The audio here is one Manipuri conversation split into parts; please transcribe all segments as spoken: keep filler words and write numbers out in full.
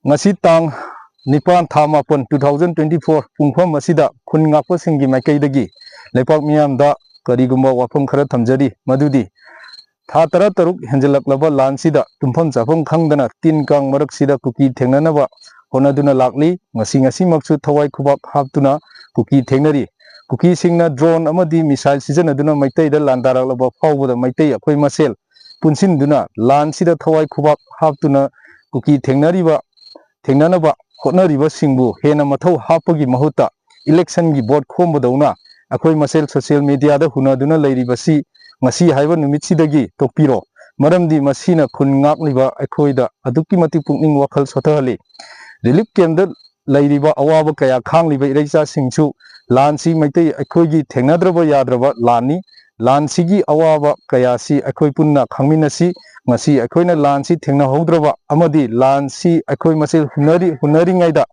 ꯉꯁꯤ ꯇꯥꯡ ꯅꯤꯄꯥꯟ, ꯊꯥ ꯃꯥꯄꯟ, two thousand twenty four, ꯄꯨꯡꯐꯝ ꯑꯁꯤꯗ ꯈꯨꯟ ꯉꯥꯛꯄꯁꯤꯡꯒꯤ ꯃꯥꯏꯀꯩꯗꯒꯤ ꯂꯩꯄꯥꯛ ꯃꯤꯌꯥꯝꯗ ꯀꯔꯤꯒꯨꯝꯕ ꯋꯥꯐꯝ ꯈꯔ ꯊꯝꯖꯔꯤ, ꯃꯗꯨꯗꯤ ꯊꯥ ꯇꯔꯥꯇꯔꯨꯛ ꯍꯦꯟꯖꯜꯂꯛꯂꯕ ꯂꯥꯟꯁꯤꯗ ꯇꯨꯝꯐꯝ ꯆꯥꯐꯝ ꯈꯪꯗꯅ ꯇꯤꯟ ꯀꯥꯡ ꯃꯔꯛꯁꯤꯗ ꯀꯨꯀꯤ ꯊꯦꯡꯅꯅꯕ ꯍꯣꯠꯅꯗꯨꯅ ꯂꯥꯛꯂꯤ꯫ ꯉꯁꯤ ꯉꯁꯤꯃꯛꯁꯨ ꯊꯋꯥꯏ ꯈꯨꯕꯥꯛ ꯍꯥꯞꯇꯨꯅ ꯀꯨꯀꯤ ꯊꯦꯡꯅꯔꯤ꯫ ꯀꯨꯀꯤꯁꯤꯡꯅ drone ꯑꯃꯗꯤ missile ꯁꯤꯖꯤꯟꯅꯗꯨꯅ ꯃꯩꯇꯩꯗ ꯂꯥꯟꯗꯥꯔꯛꯂꯕ ꯐꯥꯎꯕꯗ ꯃꯩꯇꯩ ꯑꯩꯈꯣꯏ ꯃꯁꯦꯜ ꯄꯨꯟꯁꯤꯟꯗꯨꯅ ꯂꯥꯟꯁꯤꯗ ꯊꯋꯥꯏ ꯈꯨꯕꯥꯛ ꯍꯥꯞꯇꯨꯅ ꯀꯨꯀꯤ ꯊꯦꯡꯅꯔꯤꯕ, ꯊꯦꯡꯅꯅꯕ ꯍꯣꯠꯅꯔꯤꯕꯁꯤꯡꯕꯨ ꯍꯦꯟꯅ ꯃꯊꯧ ꯍꯥꯞꯄꯒꯤ ꯃꯍꯨꯠꯇ election ꯒꯤ vote ꯈꯣꯝꯕꯗꯧꯅ ꯑꯩꯈꯣꯏ ꯃꯁꯦꯜ social media ꯗ ꯍꯨꯟꯅꯗꯨꯅ ꯂꯩꯔꯤꯕꯁꯤ ꯉꯁꯤ ꯍꯥꯏꯕ ꯅꯨꯃꯤꯠꯁꯤꯗꯒꯤ ꯇꯣꯛꯄꯤꯔꯣ꯫ ꯃꯔꯝꯗꯤ ꯃꯁꯤꯅ ꯈꯨꯟ ꯉꯥꯛꯂꯤꯕ ꯑꯩꯈꯣꯏꯗ ꯑꯗꯨꯛꯀꯤ ꯃꯇꯤꯛ ꯄꯨꯛꯅꯤꯡ ꯋꯥꯈꯜ ꯁꯣꯊꯍꯜꯂꯤ꯫ Relief camp ꯇ ꯂꯩꯔꯤꯕ ꯑꯋꯥꯕ ꯀꯌꯥ ꯈꯥꯡꯂꯤꯕ ꯏꯔꯩꯆꯥꯁꯤꯡꯁꯨ ꯂꯥꯟꯁꯤ ꯃꯩꯇꯩ ꯑꯩꯈꯣꯏꯒꯤ ꯊꯦꯡꯅꯗ꯭ꯔꯕ ꯌꯥꯗ꯭ꯔꯕ ꯂꯥꯟꯅꯤ꯫ ꯂꯥꯟꯁꯤꯒꯤ ꯑꯋꯥꯕ ꯀꯌꯥꯁꯤ ꯑꯩꯈꯣꯏ ꯄꯨꯟꯅ ꯈꯪꯃꯤꯟꯅꯁꯤ꯫ ꯉꯁꯤ ꯑꯩꯈꯣꯏꯅ ꯂꯥꯟꯁꯤ ꯊꯦꯡꯅꯍꯧꯗ꯭ꯔꯕ ꯑꯃꯗꯤ ꯂꯥꯟꯁꯤ ꯑꯩꯈꯣꯏ ꯃꯁꯦꯜ ꯍꯨꯟꯅꯔꯤ-, ꯍꯨꯟꯅꯔꯤꯉꯩꯗ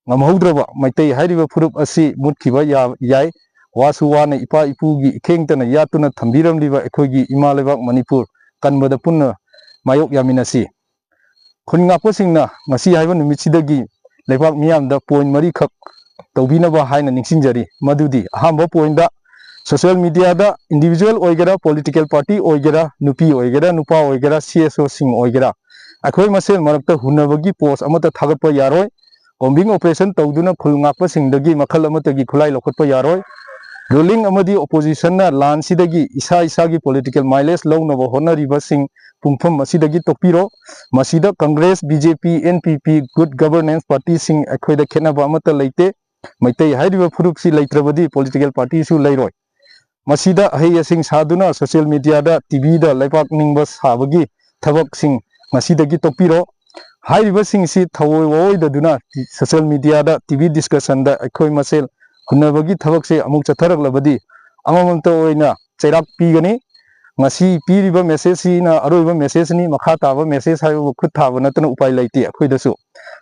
ꯉꯝꯍꯧꯗ꯭ꯔꯕ ꯃꯩꯇꯩ ꯍꯥꯏꯔꯤꯕ ꯐꯨꯔꯨꯞ ꯑꯁꯤ ꯃꯨꯠꯈꯤꯕ ꯌꯥ-, ꯌꯥꯏ꯫ ꯋꯥꯁꯨ ꯋꯥꯅ ꯏꯄꯥ ꯏꯄꯨꯒꯤ ꯏꯈꯦꯡꯇꯅ ꯌꯥꯠꯇꯨꯅ ꯊꯝꯕꯤꯔꯝꯂꯤꯕ ꯑꯩꯈꯣꯏꯒꯤ ꯏꯃꯥ ꯂꯩꯕꯥꯛ ꯃꯅꯤꯄꯨꯔ ꯀꯟꯕꯗ ꯄꯨꯟꯅ ꯃꯥꯌꯣꯛ ꯌꯥꯃꯤꯟꯅꯁꯤ꯫ ꯈꯨꯟ ꯉꯥꯛꯄꯁꯤꯡꯅ ꯉꯁꯤ ꯍꯥꯏꯕ ꯅꯨꯃꯤꯠꯁꯤꯗꯒꯤ ꯂꯩꯕꯥꯛ ꯃꯤꯌꯥꯝꯗ point ꯃꯔꯤꯈꯛ ꯇꯧꯕꯤꯅꯕ ꯍꯥꯏꯅ ꯅꯤꯡꯁꯤꯡꯖꯔꯤ꯫ ꯃꯗꯨꯗꯤ ꯑꯍꯥꯟꯕ point ꯇ social media ꯗ individual ꯑꯣꯏꯒꯦꯔꯥ, political party ꯑꯣꯏꯒꯦꯔꯥ, ꯅꯨꯄꯤ ꯑꯣꯏꯒꯦꯔꯥ, ꯅꯨꯄꯥ ꯑꯣꯏꯒꯦꯔꯥ, C S O ꯁꯤꯡ ꯑꯣꯏꯒꯦꯔꯥ, ꯑꯩꯈꯣꯏ ꯃꯁꯦꯜ ꯃꯔꯛꯇ ꯍꯨꯟꯅꯕꯒꯤ post ꯑꯃꯠꯇ ꯊꯥꯒꯠꯄ ꯌꯥꯔꯣꯏ꯫ Combing operation ꯇꯧꯗꯨꯅ ꯈꯨꯜ ꯉꯥꯛꯄꯁꯤꯡꯗꯒꯤ ꯃꯈꯜ ꯑꯃꯠꯇꯒꯤ ꯈꯨꯠꯂꯥꯏ ꯂꯧꯈꯠꯄ ꯌꯥꯔꯣꯏ꯫ Ruling ꯑꯃꯗꯤ opposition ꯅ ꯂꯥꯟꯁꯤꯗꯒꯤ ꯏꯁꯥ ꯏꯁꯥꯒꯤ political mileage ꯂꯧꯅꯕ ꯍꯣꯠꯅꯔꯤꯕꯁꯤꯡ ꯄꯨꯡꯐꯝ ꯑꯁꯤꯗꯒꯤ ꯇꯣꯛꯄꯤꯔꯣ꯫ ꯃꯁꯤꯗ Congress, B J P, N P P, Good Governance Party ꯁꯤꯡ ꯑꯩꯈꯣꯏꯗ ꯈꯦꯠꯅꯕ ꯑꯃꯠꯇ ꯂꯩꯇꯦ꯫ ꯃꯩꯇꯩ ꯍꯥꯏꯔꯤꯕ ꯐꯨꯔꯨꯞꯁꯤ ꯂꯩꯇ꯭ꯔꯕꯗꯤ political party ꯁꯨ ꯂꯩꯔꯣꯏ꯫ ꯃꯁꯤꯗ ꯑꯍꯩ ꯑꯁꯤꯡ ꯁꯥꯗꯨꯅ social media ꯗ, T V ꯗ ꯂꯩꯄꯥꯛ ꯅꯤꯡꯕ ꯁꯥꯕꯒꯤ ꯊꯕꯛꯁꯤꯡ ꯉꯁꯤꯗꯒꯤ ꯇꯣꯛꯄꯤꯔꯣ꯫ ꯍꯥꯏꯔꯤꯕꯁꯤꯡꯁꯤ ꯊꯑꯣꯏ ꯋꯥꯑꯣꯏꯗꯗꯨꯅ social media ꯗ, T V discussion ꯗ ꯑꯩꯈꯣꯏ ꯃꯁꯦꯜ ꯍꯨꯟꯅꯕꯒꯤ ꯊꯕꯛꯁꯦ ꯑꯃꯨꯛ ꯆꯠꯊꯔꯛꯂꯕꯗꯤ ꯑꯃꯃꯝꯇ ꯑꯣꯏꯅ ꯆꯩꯔꯥꯛ ꯄꯤꯒꯅꯤ꯫ ꯉꯁꯤ ꯄꯤꯔꯤꯕ message ꯁꯤꯅ ꯑꯔꯣꯏꯕ message ꯅꯤ꯫ ꯃꯈꯥ ꯇꯥꯕ message ꯍꯥꯏꯕꯕꯨ ꯈꯨꯠ ꯊꯥꯕ ꯅꯠꯇꯅ ꯎꯄꯥꯏ ꯂꯩꯇꯦ ꯑꯩꯈꯣꯏꯗꯁꯨ꯫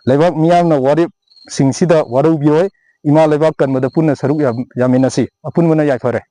ꯂꯩꯕꯥꯛ ꯃꯤꯌꯥꯝꯅ ꯋꯥꯔꯦꯞꯁꯤꯡꯁꯤꯗ ꯋꯥꯔꯧꯕꯤꯔꯣꯏ꯫ ꯏꯃꯥ ꯂꯩꯕꯥꯛ ꯀꯟꯕꯗ ꯄꯨꯟꯅ ꯁꯔꯨꯛ ꯌꯥ-, ꯌꯥꯃꯤꯟꯅꯁꯤ꯫ ꯑꯄꯨꯟꯕꯅ ꯌꯥꯏꯐꯔꯦ꯫